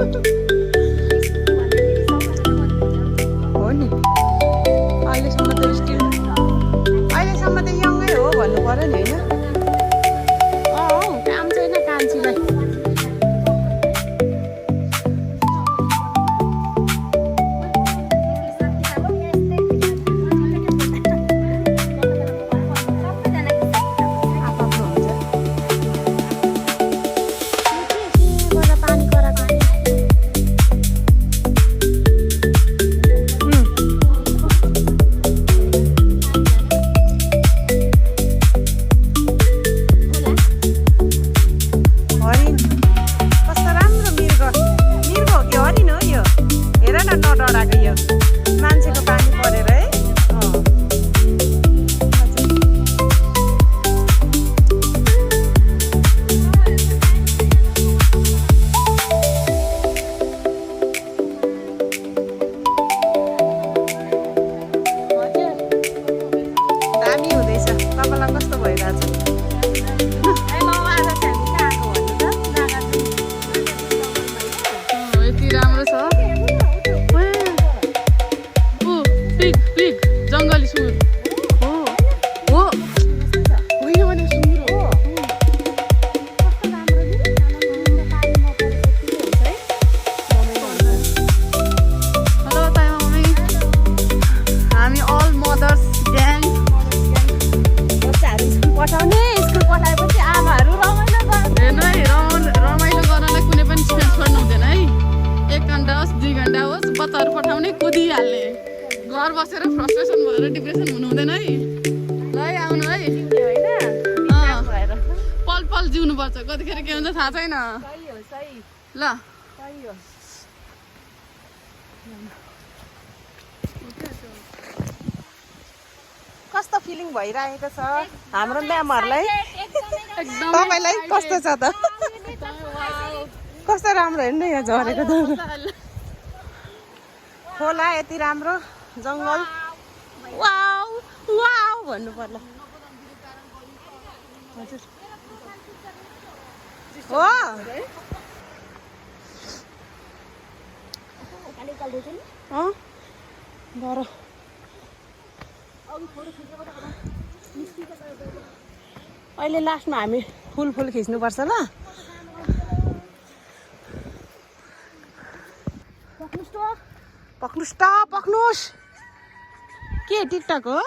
हो नि अहिलेसम्म त स्टिल अहिलेसम्म त यङै हो भन्नु पर्यो नि होइन काम छैन कान्छीलाई घर बसेर फ्रस्ट्रेसन भएर डिप्रेसन हुनु हुँदैन है ल आउनु है पल पल जिउनु पर्छ कतिखेर के हुन्छ थाहा छैन ल कस्तो फिलिङ भइरहेको छ हाम्रो म्यामहरुलाई तपाईलाई कस्तो छ त कस्तो राम्रो हेर्नु यहाँ झरेको त खोला यति राम्रो जंगल वाउ वाउ भन्नु पर्ला हजुर हो बर अहिले लास्टमा हामी फुल खिच्नु पर्छ ल पक्नुस् के टिकटक हो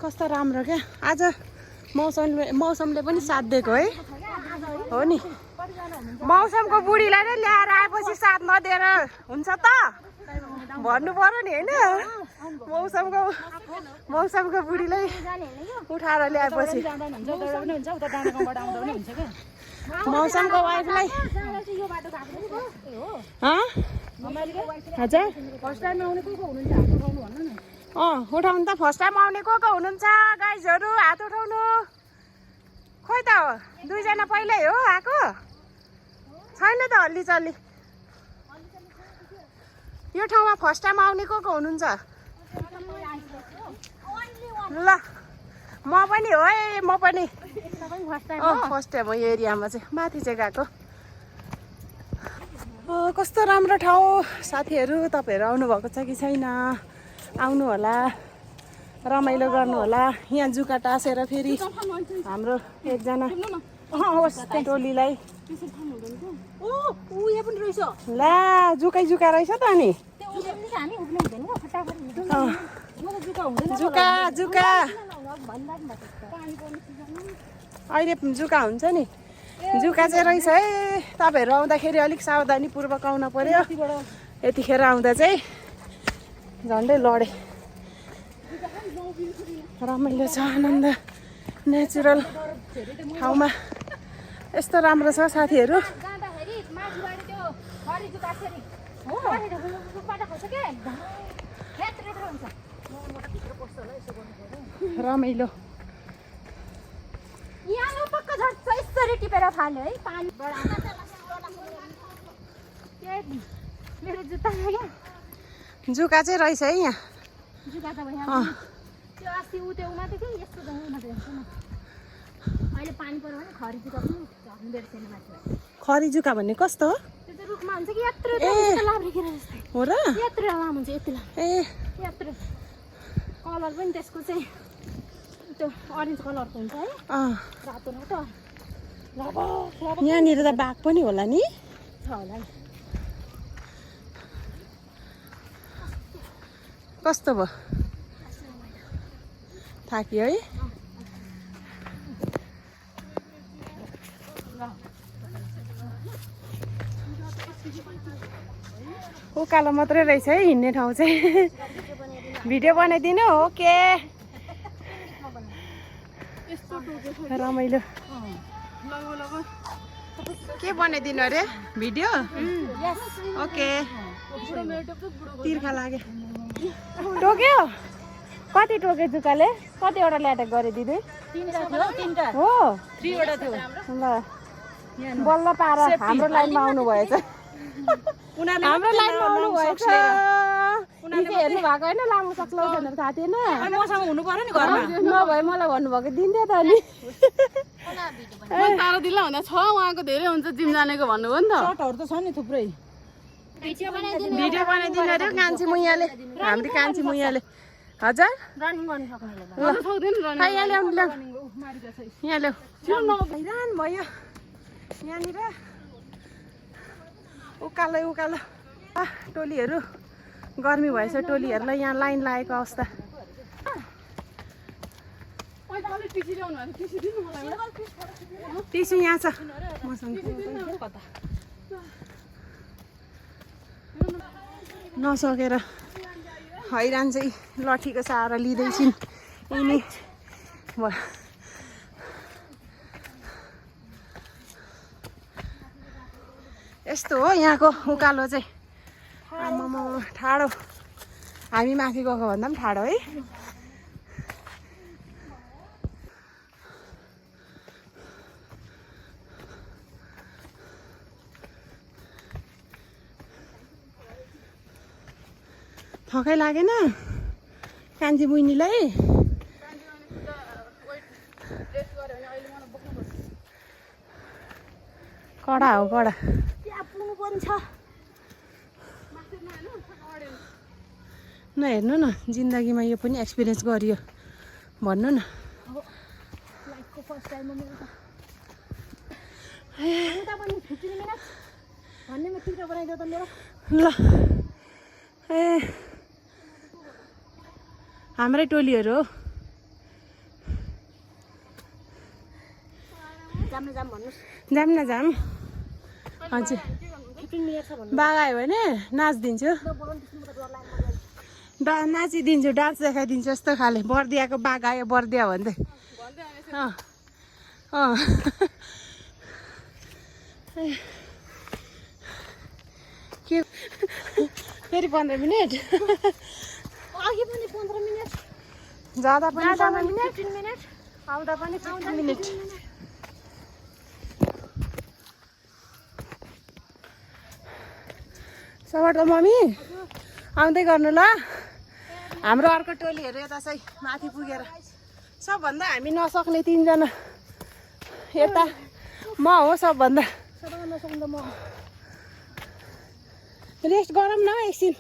कस्तो राम्रो क्या आज मौसमले पनि साथ दिएको है हो नि मौसमको बुढीलाई नै ल्याएर आएपछि साथ नदिएर हुन्छ त भन्नु पर्यो नि हैन मौसमको बुढीलाई उठाएर ल्याएपछि मौसमको वाइफलाई हजुर उठाउनु त फर्स्ट टाइम आउने को हुनुहुन्छ गाइजहरू हात उठाउनु खोइ त दुईजना पहिल्यै हो आएको छैन त हल्ली चल्ली यो ठाउँमा फर्स्ट टाइम आउने को हुनुहुन्छ ल म पनि हो है म पनि फर्स्ट टाइम हो यो एरियामा चाहिँ माथि चाहिँ गएको कस्तो राम्रो ठाउँ साथीहरू तपाईहरु आउनु भएको छ कि छैन आउनु होला रमाइलो गर्नु होला यहाँ जुका टासेर फेरि हाम्रो एकजना टोलीलाई ला जुका रहेछ त अनि जुका अहिले जुका हुन्छ नि जुका चाहिँ रहेछ है तपाईहरु आउँदाखेरि अलिक सावधानी पूर्वक आउन पर्यो यतिखेर आउँदा चाहिँ झन्डै लडे रमाइलो छ आनन्द नेचुरल ठाउँमा यस्तो राम्रो छ साथीहरु रमाइलो यहाँ पक्का झर्छ यसरी टिपेर फाल्यो है पानी जुका चाहिँ रहेछ है यहाँ जुका त भयो त्यो अस्ति उ त्यो माथि थियो यस्तो त माथि हेर्छु न अहिले पानी पर्यो भने खरी जुका पनि झर्नु बेर्सेन माथि खरी जुका भन्ने कस्तो हो त्यो चाहिँ रुखमा हुन्छ कि यत्रो यस्तो लाब्रेकेर जस्तै हो र यत्रो लामो हुन्छ यति लामो ए यत्रो कलर पनि त्यसको चाहिँ त्यो अरेन्ज कलरको हुन्छ है रातो रातो यहाँनिर त बाघ पनि होला नि छ होला कस्तो भयो थाक्यो है उकालो मात्रै रहेछ है हिँड्ने ठाउँ चाहिँ भिडियो बनाइदिनु ओके रमाइलो के बनाइदिनु अरे भिडियो ओके तिर्खा लाग्यो टोक्यो कति टोक्यो जुकाले कतिवटा ल्याटक गरे दिदी 3टा हो 3वटा थियो ल बल्ल पार हाम्रो लाइनमा आउनु भएछ हाम्रो लाइनमा आउनु भएछ हेर्नु भएको होइन लामो सक्लो भनेर थाहा थिएन मसँग हुनु पर्यो नि घरमा नभए मलाई भन्नुभएको दिन्थ्यो त नि तारा दिल्ला भन्दा छ उहाँको धेरै हुन्छ जिम जानेको भन्नुभयो नि त सर्टहरू त छ नि थुप्रै भिडियो बनाइदिनु भिडियो बनाइदिनु अरे कान्छी मुइयाले हाम्रो कान्छी मुइयाले हजुर रनिङ गर्न सक्नेले यहाँ ल्याउनु ल्याउ यहाँ ल्याउ हैरान भयो यहाँनिर उकालो उकालो टोलीहरू गर्मी भएछ टोलीहरूलाई यहाँ लाइन लागेको अवस्था टिसु यहाँ छ मसँग नसकेर हैरान चाहिँ लठीको सहारा लिँदैछिन् यिनी यस्तो हो यहाँको उकालो चाहिँ आमामा ठाडो हामी माथि गएको भन्दा पनि ठाडो है थकाइ लागेन कान्छी बहिनीलाई कडा हो कडा त्यहाँ पुग्नु पनि छ नहेर्नु न जिन्दगीमा यो पनि एक्सपिरियन्स गरियो भन्नु न लाइफको फर्स्ट टाइम मेरो त पनि 15 मिनेट भन्नेमा टिकट बनाइदियो त मेरो ल ए हाम्रै टोलीहरू हो जाम भन्नुहोस् जाम न जाम हजुर 15 मिनेट छ भन्नु बाघ आयो भने नाचिदिन्छु नाचिदिन्छु डान्स देखाइदिन्छु यस्तो खाले बर्दियाको बाघ आयो बर्दिया भन्दै के फेरि 15 मिनट अघि पनि 15 मिनेट जाँदा पनि 15 मिनट 15 मिनेट आउँदा पनि 15 मिनट सबाट मम्मी आउँदै गर्नु ल हाम्रो अर्को टोलीहरू यता चाहिँ माथि पुगेर सबभन्दा हामी नसक्ने 3 जना यता म हो सबभन्दा नसक्दा म रेस्ट गरौँ न एकछिन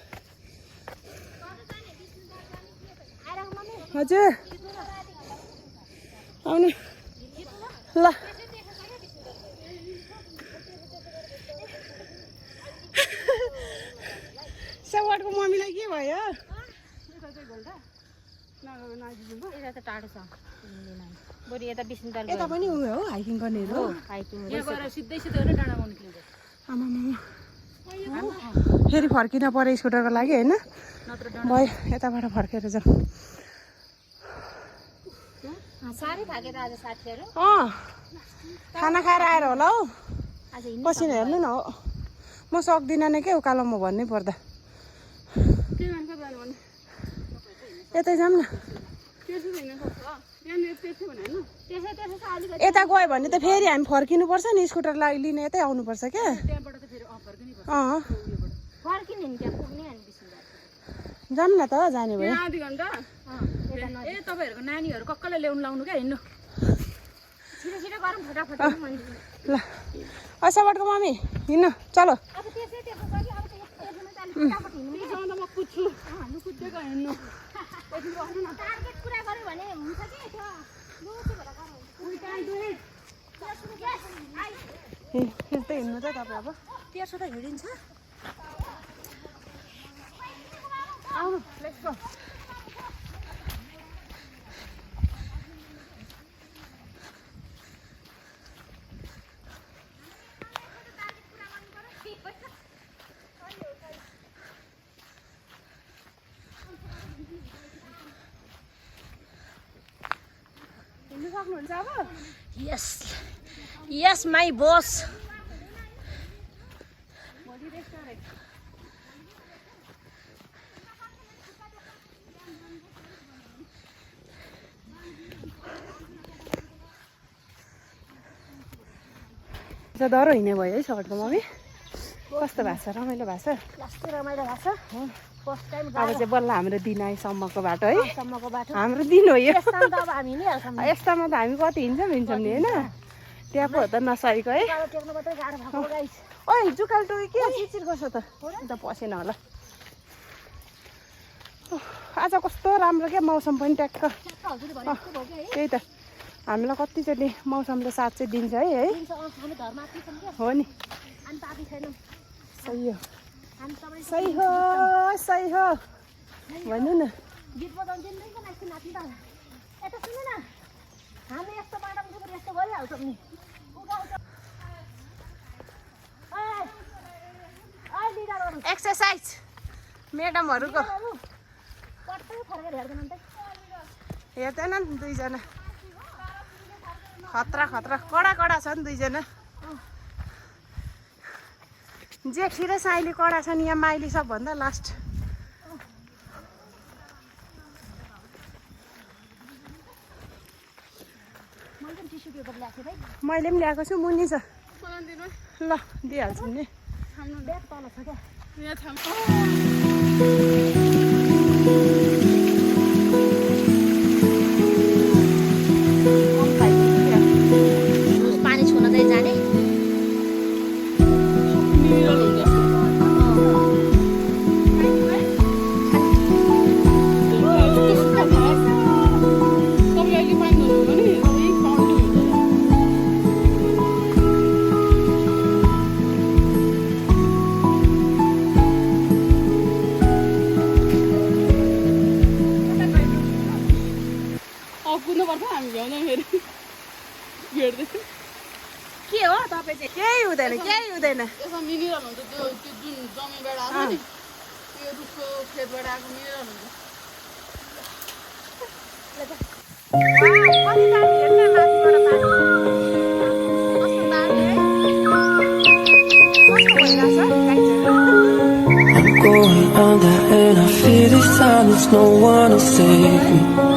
हजुर आउनु ल सवाटको मम्मीलाई के भयो यता त टाढो छ बरु यता विष्णुदाल यता पनि उयो हो हाइकिङ गर्नेहरू हाइकिङ सिधै सिधै डाँडामा निक्लिन्छ आमामा फेरि फर्किन पऱ्यो स्कुटरको लागि होइन भयो यताबाट फर्केर जाउँ साह्रै थाके त आज साथीहरू खाना खाएर आएर होला हौ आज पसिना हेर्नु न हो म सक्दिनँ नै के उकालोमा भन्नै पर्दा यतै जाऊँ न यता गयो भने त फेरि हामी फर्किनुपर्छ नि स्कुटर लिन यतै आउनुपर्छ क्या फर्किने नि त्यहाँ पुग्ने अनि विष्णुदाल जाऊँ न त जाने भयो यहाँ आधी घन्टा ए तपाईँहरूको नानीहरू कक्कले ल्याउनु लाउनु क्या हिँड्नु छिटो छिटो गरौँ फटाफट ल सबटको मम्मी हिँड्नु चलो अब त्यसै त्यसो गरी अब त यसमा चाहिँ फटाफट हिँड्नु त्यसमा त म कुद्छु हामी कुदेको हिँड्नु टार्गेट पुरा गर्यो भने हुन्छ कि त्यो लुचो भएर त्यस्तै हिँड्नु चाहिँ तपाईँ अब त्यसो त हिँडिन्छ आउनु लेट्स गो हिँड्नु सक्नुहुन्छ अब यस यस माई बस भोलि रेस्टुरेन्ट डह्रो हिँड्ने भयो है सबटको मम्मी कस्तो भएको छ रमाइलो भएको छ लास्टै रमाइलो भएको छ फर्स्ट टाइम अब चाहिँ बल्ल हाम्रो दिन आइसम्मको बाटो है सम्मको बाटो हाम्रो दिन हो यो यस्तामा त अब हामी हिँडिहाल्छौँ यस्तामा त हामी कति हिँड्छौँ नि होइन त्यहाँ पो हो त नसकेको है उकालो टेक्नु मात्रै गाह्रो भएको गाइस ओइ जुकाल टोकी के चिचिर गर्छ त अन्त पसेन होला आज कस्तो राम्रो क्या मौसम पनि ट्याक्क हजुर भने जस्तो भयो कि है त्यही त हामीलाई कतिचोटि मौसमले साथ चाहिँ दिन्छ है दिन्छ हामी धर्मात्मी छौँ क्या हो नि हामी पापी छैनौँ सही हो हामी सबै सही हो सही हो भन्नु न गीत बजाउँछ नि त नाच्नु नाच्नु त यता सुन्नु न हामी यस्तो बाटोमा चाहिँ यस्तो गरिहाल्छौँ नि लिडरहरू एक्सर्साइज म्याडमहरूको पट्टै फर्केर हेर्दैन त हेर्दैन नि दुईजना खतरा खतरा कडा कडा छ नि दुईजना जेठी र साइली कडा छन् यहाँ माइली सबभन्दा लास्ट मैले पनि टिस्यु पेपर ल्याएको थिएँ भाइ मैले पनि ल्याएको छु मुनि छ मलाई दिनु ल दिइहाल्छु नि ब्याग तल छ क्या यहाँ थाम पानी छुन चाहिँ जाने तपाईँ अहिले पानी धुनु भने यही पाउनु हुन्छ कुद्नुपर्छ हामी भ्याउँदैन फेरि भेट्दै के हो तपाईँ चाहिँ केही हुँदैन केही हुँदैन यसमा मिनिरल हुन्छ त्यो त्यो जुन जमिनबाट आएको नि त्यो रुखको खेतबाट आएको मिनिरल हुन्छ कति दामी हेर्न माथिबाट पानी कस्तो दामी है कस्तो भइरहेछ I'm going under and I feel this time there's no one to save me.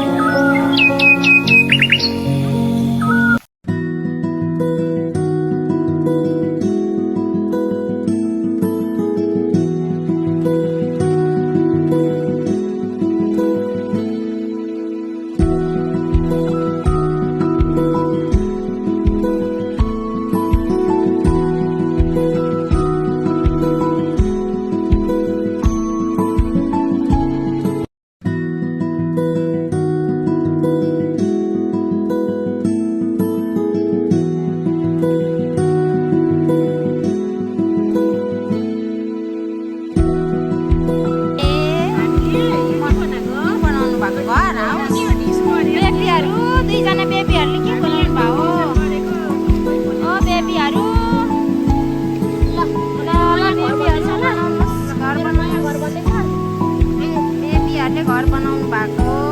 दुईजना बेबीहरूले के बनाउनु भयो ओ बेबीहरू बेबीहरूले घर बनाउनु भएको